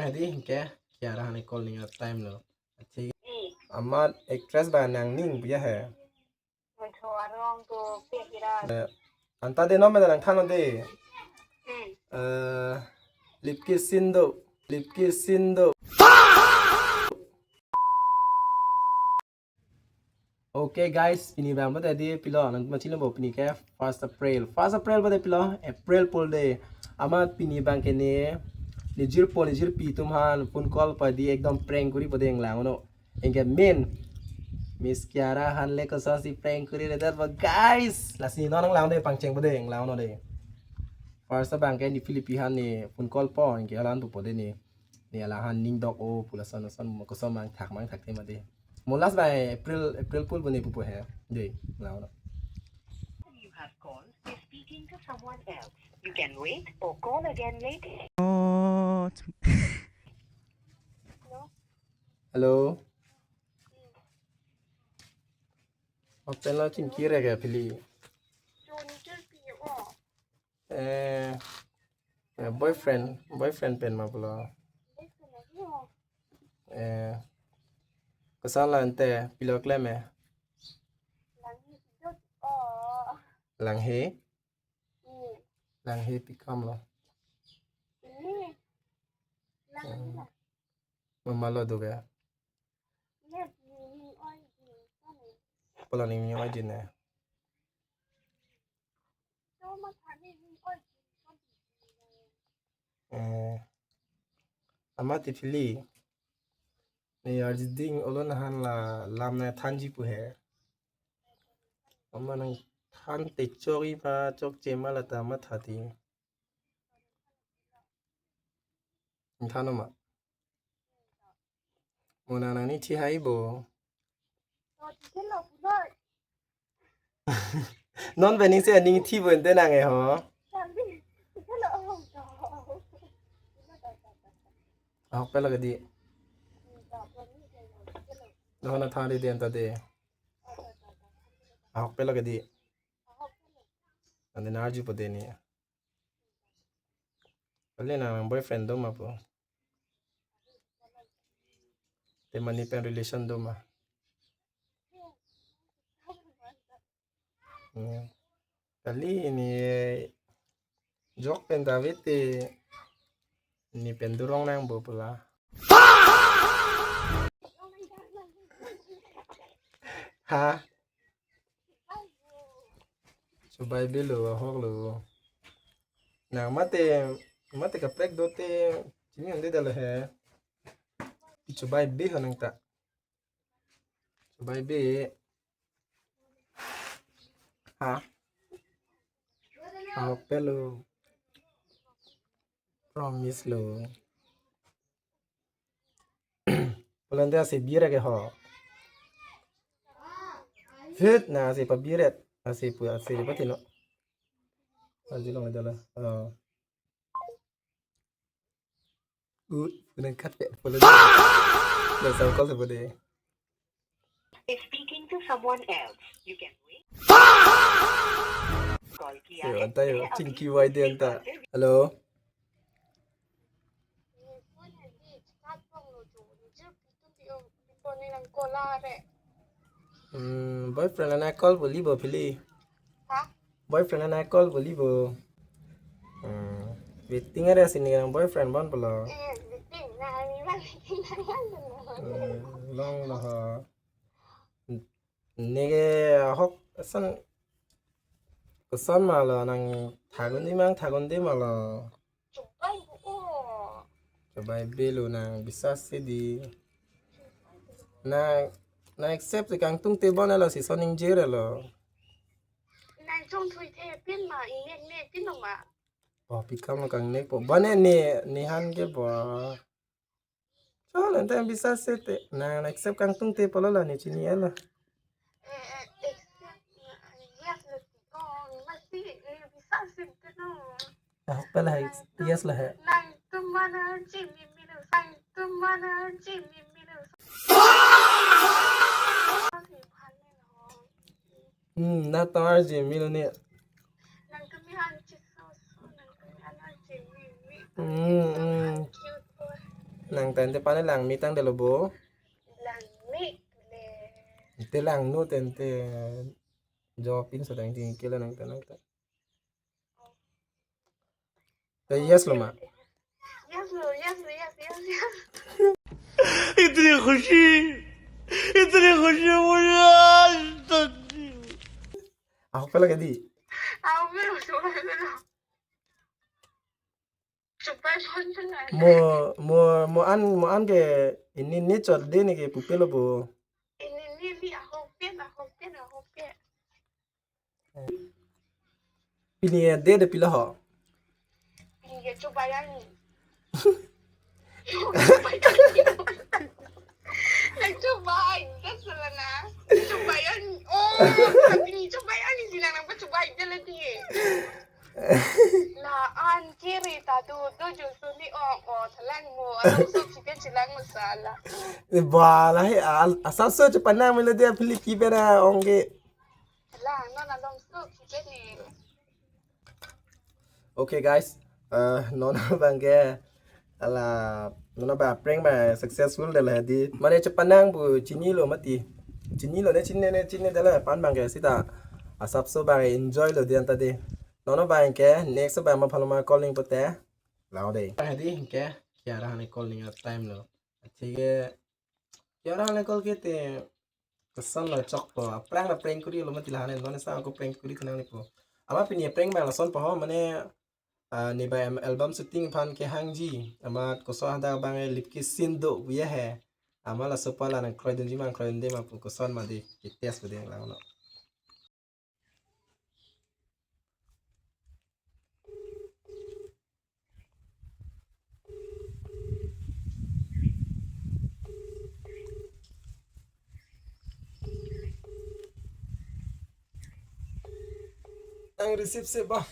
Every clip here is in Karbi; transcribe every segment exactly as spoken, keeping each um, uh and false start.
Adi ke Kiara han call ning time lo. Achi. Amat actress ba nangning puya he. Mucho arong tu pekira. Eh, anta de nom da nangthan de. Hmm. Eh, lip kiss scene do. Lip kiss scene do. Okay guys, pini abang bade di pilo nang machin lo bo pini ke first April. First April bade pilo April Fool de. Amat pini abang ke ne nejirpo nejirpi atum han phone call padi ekdom prank kuri bade nang lang no. Anke main Miss Kiara han le kosonsi prank kuri redet bo guys. Lasi non nang lang de pangcheng bade nang lang no de. First abang ke ne Philippi han ne phone call po anke alan tu po de ne. Ne alang han ning dok o pu lason lason mo koson mangthak mangthak te made. Mo last ba April April Fool bo ne pupo he. De, lang no. You have called is speaking to someone else. You can wait or call again later. Hello. Hotel lo chingki re ke pili. Eh, eh, boyfriend, boyfriend pen ma pulo. Eh, koson lo ante pilo klem e. Langhe. Langhe pi kam lo. Hmm. Mama lo do ga. Pulo ning oi jin ne. Eh, amat ti pili. Ne arjiding olon han la lam na thanji pu he. Ama nangthan te chok-i pa chokche ma lata matha ti. Nangthan ma. Mo nang nangning thi hai bo. Non ba ning se ning thi bo ente nang e ho. Ahok pelo ke di. Dohon athang di den ta de. Ahok pelo ke di. Ante na arju po de ni. Kali nang boyfriend do ma po. Te mani pen relation do ma. Hmm. Kali ne jok pen ta vete ne pen durong nang bo pula. Ha? Chobai belo ahok lo. Na mate mate kaprek do te chini ande dalo he. Chobai be ho nang ta. Chobai be. Ha? Ahok pelo. Promise lo. Pulo ante ase bira ke ho. Fit na ase pa biret. Ase pu ase pa tino. Aji long dala. Oh. Uh, nang kat pe pulo. Dah sangkol sepo de. Is speaking to someone else. You can wait. Call kiya hai. Yo, anta yo, chingki wai de anta. Hello. Hmm, boyfriend ana call boli bo pili. Ha? Boyfriend ana call boli bo. Hmm, waiting ada sini yang boyfriend bon pulo. Eh, waiting na ani lang waiting na lang. Hmm, long lo ha. Neke ahok asan koson ma lo nang thagun di mang thagun di ma lo. Chobai belo nang bisa si di. Na na accept si kangtung te bon lo si soning jere lo. Nang chung thui the pin ma ingnek nek pin ma. Oh, pi kam lo kangnek po. Bane ni ni han ke bo. Chol ente bisa sete. Na na accept kangtung te polo la ne chini ela. Ah, pala hai. Yes la hai. Hmm, na tamar je milo ne. Hmm, hmm. Nang tente pane langme tangdetlo bo. Langme le. Te langno tente. Jawab in sedang tingkelo nang tenang te. Te yes lo ma. Yes lo, yes lo, yes, yes, yes. इतनी खुशी, इतनी खुशी मुझे आज तक नहीं हुई। Ahok pelo ke dei? Ahok pelo, ahok pelo. Chupai phone pelo. Mo, mo, mo an, mo an ke ini ni chot de ni ke pupelo bo. Ini ni ni ahok pen, ahok pen, ahok pen. Pini ya de de pilo ho. Pini ya chupai ani. Chupai ani. Chupai, that's all na. Chupai ani. Oh, pini chupai ani sinang nang chupai de le di. La an kiri ta tu tu ju suni o o thalang mo along so chicken chilang masala. Ba la he al asap so chupai nang mele de pili ki bera ong ke. La no na long so chicken ni. Okay guys, eh, non abang ke ala non abang prank abang successful de la di. Mane chepanang pu chinilo mati. Chinilo ne chinine ne chinine de la pan abang ke sita asap so abang enjoy lo di anta de. Non abang ke next abang ma phalo ma calling pute. Lao de. Hadi ke kiara hane calling a time lo. Achige kiara hane call ke te koson lo chokpo. Aphrang la prank kuri lo mati la hane non sa ko prank kuri tenang ni po. Ama pini prank abang lason po ho mane ah, ne ba em- album shooting aphan kehangji. Ama koson hadak abang lip kiss scene do pu ya he. Ama laso pala nang kroidunji ma nang kroidunde ma pu koson ma de ki test pu de lang no. Nang receive se ba.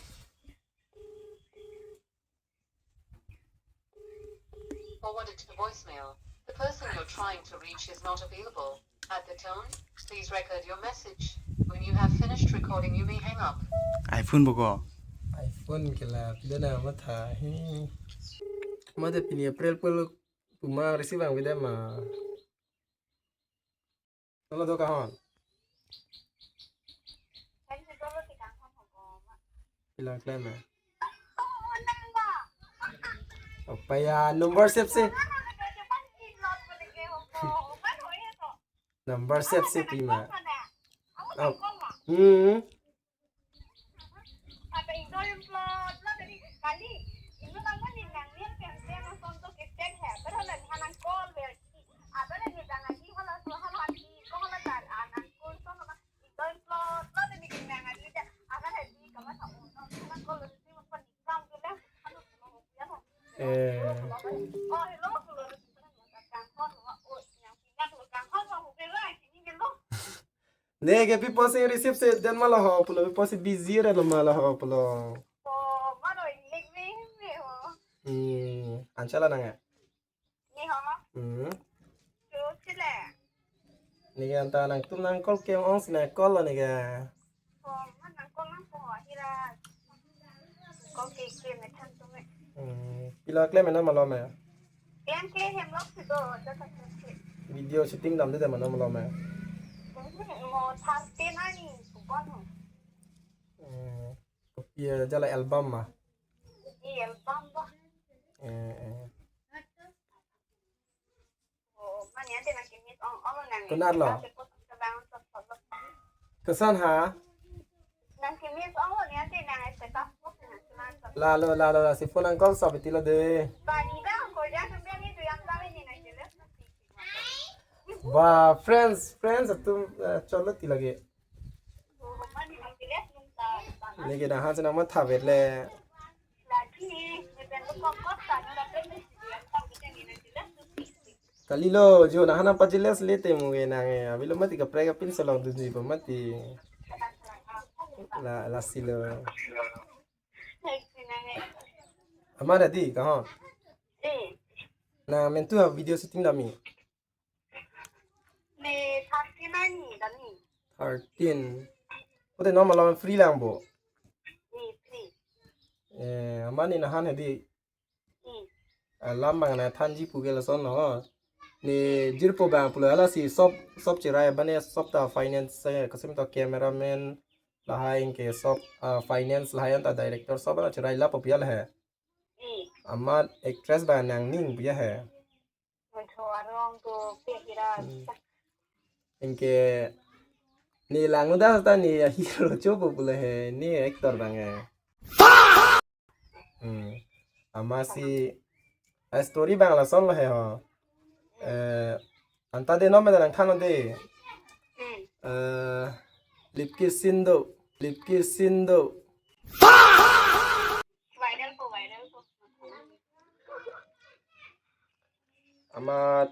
Forwarded to voicemail. The person you're trying to reach is not available. At the tone, please record your message. When you have finished recording, you may hang up. iPhone boko. iPhone ke la pidana matha. Hi. Mada pini April pul puma receive ang bida ma. Nolo do kahon. Pilang klem eh. Apa ya number save si? Number save si pima. Oh. Hmm. Eh. Ne ke pipo si receive si den ma lo ho pulo, pipo si busy re lo ma lo ho pulo. Hmm, ancha la nang eh. Hmm. Ne ke anta nangtum nang call ke ong si nang call lo ne ke. Hmm. Pilo klem non malom eh. Video shooting damde de mano malom eh. Hmm. Kopi eh, jala album ma. Eh, eh. Konar lo? Koson ha? Lalo, lalo, lalo, si phone nang call sa bitilo de. Ba, friends, friends, atum, eh, cholo ti lagi. Ne ke dah han senang matha vet le. Kalilo, jo na hanang pajiles le te mu ke nang eh. Avelo mati kaprek kapin salong dunji pa mati. La, lasi lo. Ama dadi, kahon? Nang mentu ha video shooting dami. Ne thirteen ani dami. Thirteen. Pute non malom free lang bo. Ni free. Eh, ama ne nahan hedi. Hmm. Alam abang nangthanji pu ke lason lo. Ne jirpo abang pulo, halasi sob, sob cherai abang ne sob ta finance, eh, kasem ta cameraman lahai anke sob, ah, finance lahai anta director sob abang cherai lapu pu ya la he. Hmm. Amat actress abang nangning pu ya he. Mantho arong tu pe hira. Hmm. Anke ne lang udah ta ne hero chopo pulo he, ne actor abang he. Hmm. Amatsi, eh, story abang lason lo he ho. Eh, anta de non meda nangthan de. Hmm. Eh, lip kiss scene do, lip kiss scene do. Viral po, viral po. Amat,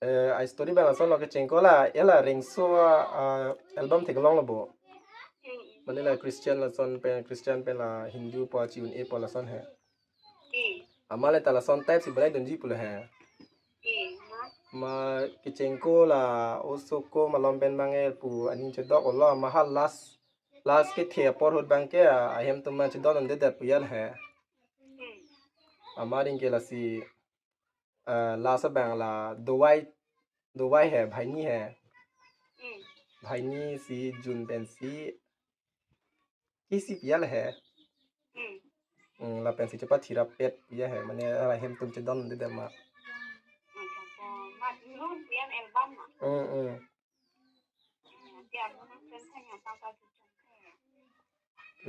eh, a story abang lason lo, kechengko la, ela Rengso, ah, album theklong lo bo. Hmm. Mane la Christian lason pen, Christian pen la Hindu po chi-un-e po lason he. Hmm. Amat le ta lason type si belaidunji pulo he. Hmm. Ma kechengko la oso ko malom pen abang e pu aning chedok olo, ma ha last, last kethe apor ahut abang ke, ah, ahem atum ma chedondunde det pu ya la he. Hmm. Amat anke lasi, eh, last abang la dovai, dovai he, bhaini he. Hmm. Bhaini si jun pensi kisi pu ya la he. Hmm. Hmm, lapensi chepathirap pet pu ya he, mane ahem atum chedondunde det ma. Hmm, hmm. Hmm, hmm.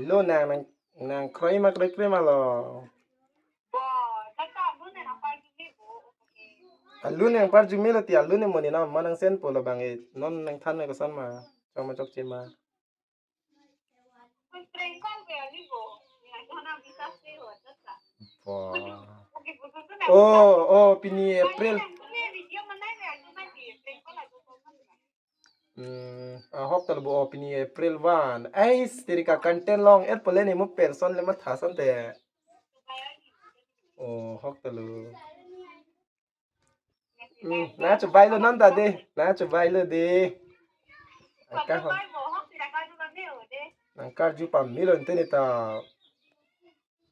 Lo nang, nang, nang kroi ma kroi kroi ma lo. Alun nangparju melo ti, alun ne mo ne na ma nangsen po lo abang e, non nangthan me koson ma, chok ma chokche ma. Wah. Oh, oh, pini April. Hmm, ahok ta lo bo, oh, pini April one. Ais, tiri ka content long-et pule ne mo person le matha asonte. Oh, ahok ta lo. Hmm, nangchobai lo non ta de. Nangchobai lo de. Aka ho. Nangkarju pamelo ante ne ta.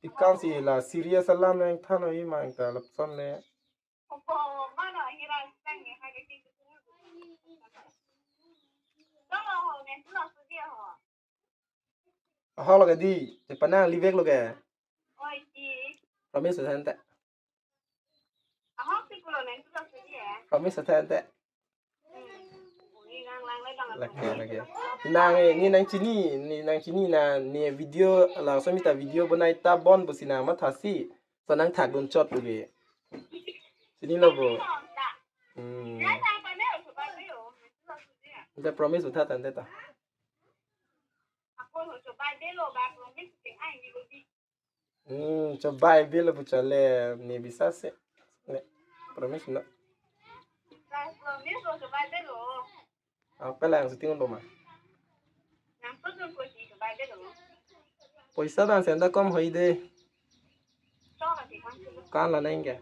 Ikan si la serious alam nangthan noi ma ta lapuson le. Ahok lo ke di, te panang livek lo ke. Promise tha ante. Promise tha ante. Lake, lake. Nang, eh, ne nangchini, ne nangchini na, ne video, laso mita video bonai ta bon pusi nang mathasi. So nangthakdun chot puke. Chinilo bo. Hmm. Ante promise utha tha ante ta. Hmm, chobai bilo pu chale, ne bisas se. Ne, promise no. Apa lang shooting lo ma? Poisa dan senda kom hoi de. Kan la neng ke?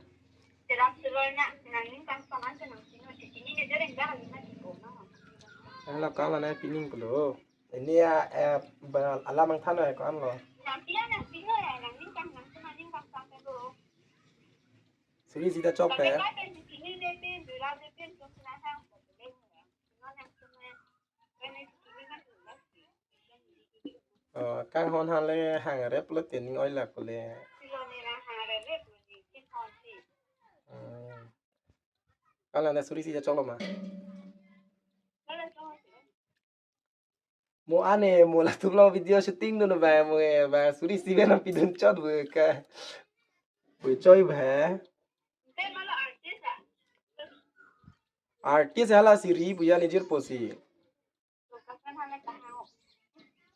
Kan la neng pining pulo. Ini ya, eh, ba, alam nangthan noi ko-an lo. Suri sita chok pe. Oh, kanghon han le hang rep lo te ning oi lak le. Hmm. Kan la ne suri sita chok lo ma. Mo ane, mo latum lo video shooting dun ba mo, eh, ba suri si ben pidun chot bo ka. Bo choi ba. Artist hala siri bu ya nijir posi.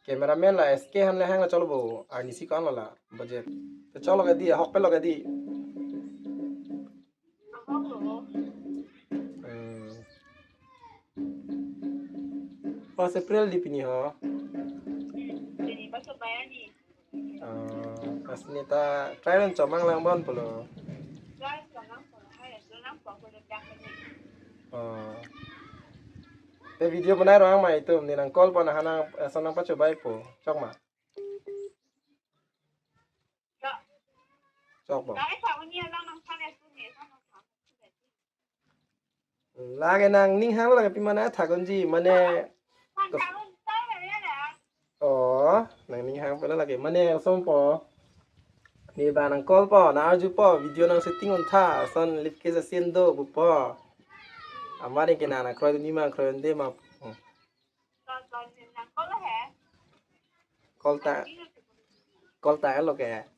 Cameraman la S K han le hang la cholo bo. Arnisi ko-an lo la budget. To cholo ke di, ahok pe lo ke di. Hmm. Pas April di pini ho. Ah, pas ne ta try nang chomang lang bon pulo. Oh. Te video bonai rong ma itum ne nang call pon, hanang, eh, ason nangpachobai po. Chok ma. Chok bo. Lake nangning hang lake pi mane thak unji mane. Oh, nangning hang pala lake mane osompo. Ne ba nang call po, nang arjupo, video nang shooting untha, ason lip ke asin do pupo. Amat ke nang nang kroi ni ma kroi unde ma. Hmm. Call ta, call ta lo ke.